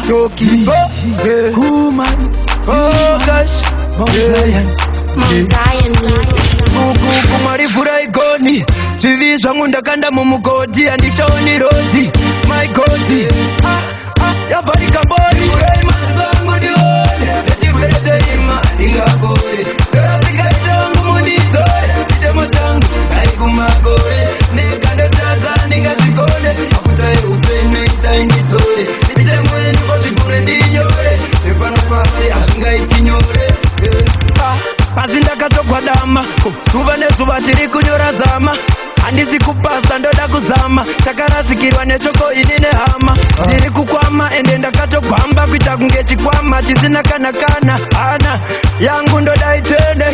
Toki, Kuman, oh gosh, Mount Zion. Mount Zion Music. Kuku Mwari vhurai goni, zvivi zvangu ndakanda mumugodhi, handichaoni rodhi, my God, ah, ah, yavharika mboni. Vhurai maziso angu ndione, nechirwere cherima ndingapore, ndorasika changu mundidzore, chitemo changu dai kumakore, ndikandotadza ndingazvigone, mafuta eupenyu itai ndizore, mitemo yenyu pazvigure ndinyore, zvepano pasi hazvingaiti nyore. Ah, pasi ndakatogwadama, zuva nezuva tiri kunyora zama, handisi kupasa ndoda kuzama, takarasikirwa neshoko ini nehama, ndiri kukwama ende ndakatogwamba kuita kunge chikwama chisina kana kana hana yangu ndoda ichene,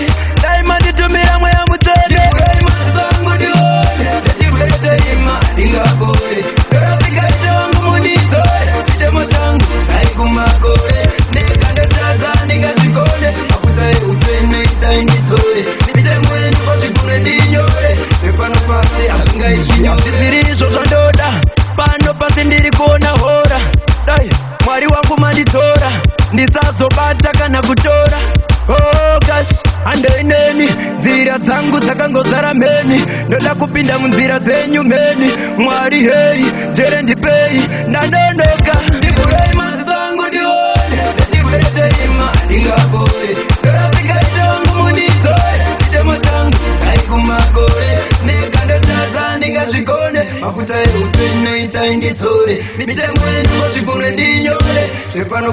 dai manditumira mweya mutsvene. Vhurai maziso angu ndione, nechirwere cherima ndingapore, ndorasika changu mundidzore, chitemo changu dai kumakore, ndikandotadza ndingazvigone, mafuta eupenyu itai ndizore, mitemo yenyu pazvigure ndinyore, zvepano pasi hazvingaiti nyore. Zvisiri izvo zvandoda, pano pasi ndiri kuona hora, dai Mwari wangu mandidzora, ndisazobata kana kutora. Oh gosh, handei neni, nzira dzangu dzakangozara mheni, ndoda kupinda munzira dzenyu mheni, Mwari hei, njere ndipei, ndanonoka. Ndivhurei maziso angu ndione, nechirwere cherima ndingapore, ndorasika changu mundidzore, chitemo changu dai kumakore, ndikandotadza ndingazvigone, mafuta eupenyu itai ndizore, mitemo yenyu pazvigure ndinyore, zvepano.